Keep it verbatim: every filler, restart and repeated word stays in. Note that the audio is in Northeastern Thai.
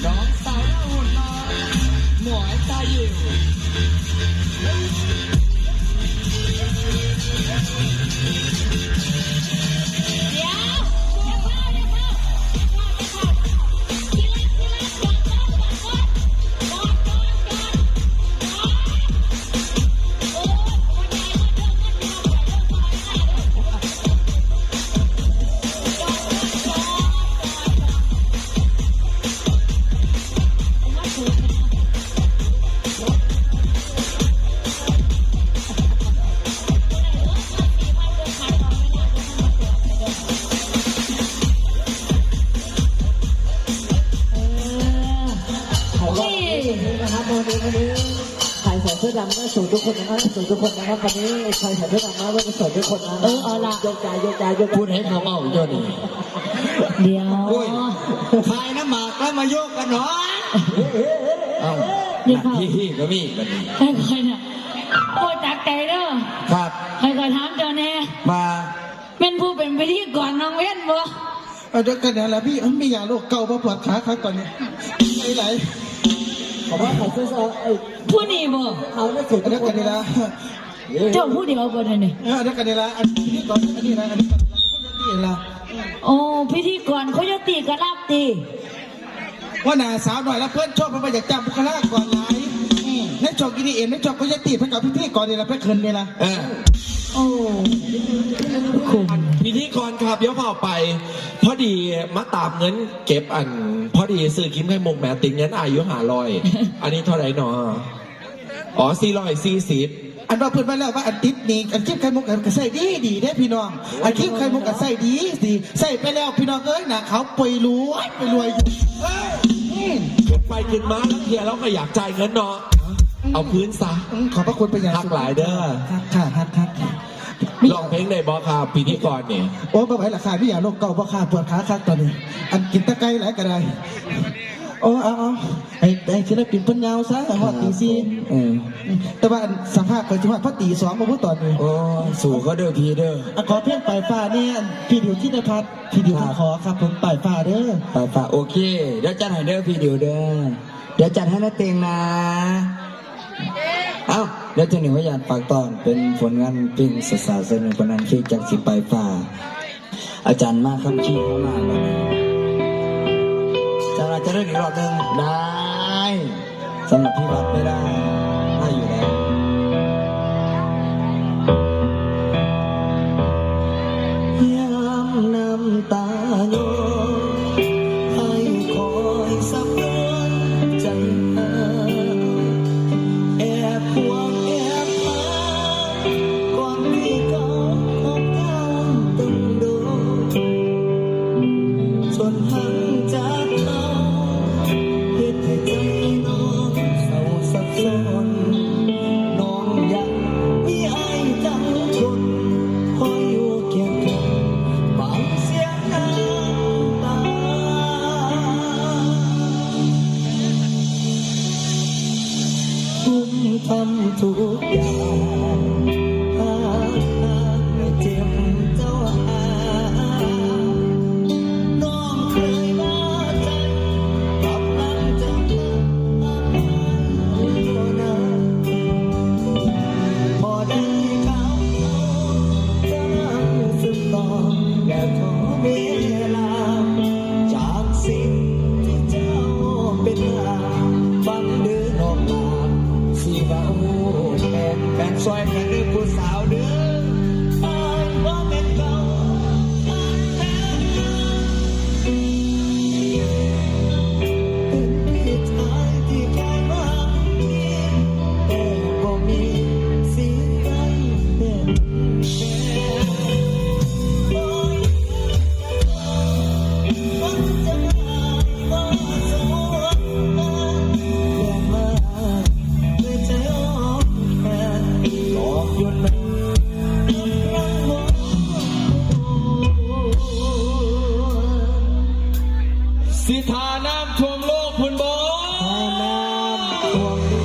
น้องสาวหุ่นน้อยหมวยตาหยิ่ว เดี๋ยว เดี๋ยวเพิ่งเดี๋ยวเพิ่ง เออ เขารอบนี้นะครับ ตอนนี้ วันนี้ ใครใส่เสื้อดำก็สวยทุกคนนะครับ สวยทุกคนนะครับ วันนี้ใครใส่เสื้อดำมาก็สวยทุกคนนะ เออ เอาล่ะ โยกย้าย โยกย้าย โยกย้าย พูดให้เขาเมาอยู่นี่ เดี๋ยว โอ้ย ขายน้ำหมากแล้วมาโยกกันหน่อย เอ้า นี่เขา พี่ๆก็มีแบบนี้ ใครๆเนี่ย โอ้ย จากใจเด้อ ครับ ใครๆถามเจ้าแน่ มา แม่นผู้เป็นพิธีกรน้องเว้นบ่ เอาเดี๋ยวกันเนี่ยแหละพี่ เอ้ย มียาโรคเก่าบ่ปวดขาครับตอนนี้ ไหลๆ ขอว่าขอเสื้อๆ เอ้ย ผู้นี่บ่ เอาไม่สุด เดี๋ยวกันนี่ละ เจ้าผู้เดียวบ่เนี่ยนี่ เออ เดี๋ยวกันนี่ละ อันนี้ก่อน อันนี้นะ อันนี้ก่อน อันนี้ละ โอ้ พิธีกรโคโยตี้ก็รับติ ว่าหน้าสาวหน่อยแล้วเพื่อนชอบมันมาอยากจ้างบุคลากรหลาย อืม ในช่องอีดีเอ็ม ในช่องโคโยตี้ เพิ่นกับพิธีกรนี่ละ เพิ่นเขินนี่ละ เออ โอ้ คุ้ม พิธีกรครับ เดี๋ยวพาไป พอดีมาตามเงินเก็บอัน พอดีซื้อครีมไข่มุกแหม ติดเงินอายุห้าร้อย อันนี้เท่าไหร่หนอ อ๋อ สี่ร้อยสี่สิบ อันว่าเพิ่นว่าแล้วว่าอันติดหนี้อันครีมไข่มุกอันก็ใช้ดีดีเด้พี่น้อง อันครีมไข่มุกก็ใช้ดีดีใช้ไปแล้วพี่น้องเอ้ยหน้าขาวป่วยรวยป่วยรวยอยู่เอ้ยนี่ ขึ้นไปขึ้นมาแล้วเทียเราก็อยากจ่ายเงินเนาะ เอาคืนซะ อืมขอบพระคุณเป็นอย่าง ฮักหลายเด้อ ฮักค่ะฮักฮัก ร้องเพลงได้บ่ครับพิธีกรเนี่ย โอ้บ่ไหวละค่ะมียาโรคเกาต์บ่ค่ะปวดขาคักตอนนี้ อันกินตะไคร้หลายก็ได้ โอ้เอาเอาไอ้ไอ้ศิลปินเพิ่นยาวซะฮอดตีสี่ เออ แต่ว่าอันสัมภาษณ์ข่อยสิฮอดพอตีสองบ่ฮู้ตอนนี้ โอ้สู่เขาเด้อพี่เด้อ อ่ะขอเพลงปลายฟ้าเนี่ยอันพี่ดิวธินพัฒน์พี่ดิวเพิ่นขอครับผมปลายฟ้าเด้อ ปลายฟ้าโอเค เดี๋ยวจัดให้เด้อพี่ดิวเด้อ เดี๋ยวจัดให้นะเต็งนะ เอ้าเดี๋ยวเจะหนึ่งว่าอยากฝากตอนเป็นผลงานเพลงสาวๆเสนอปานนั้นคือจังสิปลายฟ้า อาจารย์มาคำคิดเข้ามาแล้วนะอาจารย์อาจจะได้อีกรอบหนึ่งได้สำหรับพี่วัดไม่ได้ได้อยู่แล้ว ยามน้ำตาย้อยให้คอยสำรวมใจหาแอบห่วงแอบหา ความที่เขาของเจ้าต้องโดนจนห่างจากเขาเฮ็ดให้ใจน้องเศร้าสับสนน้องยังมีอ้ายจังคนคอยอยู่เคียงข้างบางเสียงน้ำตา ทุ่มทำทุกอย่างหาให้เจ็บเจ้าหาน้องเคยว่าใจกำลังจะมาหาเท่านั้นพอได้ข่าวเขากำลังสุดต่อและขอเวลา จากสิ่งที่เจ้าเป็นมาฟังเด้อน้องลาสิเว้าแทนแฟนซอยแทนเด้อผู้สาวเด้ออ้ายบ่แม่นเก่าอ้ายแท้เป็นพี่ชายที่คอยมาเคียงแต่บ่มีสิ่งใดแทนแฟน สิทาน้ำท่วมโลกพุนบ่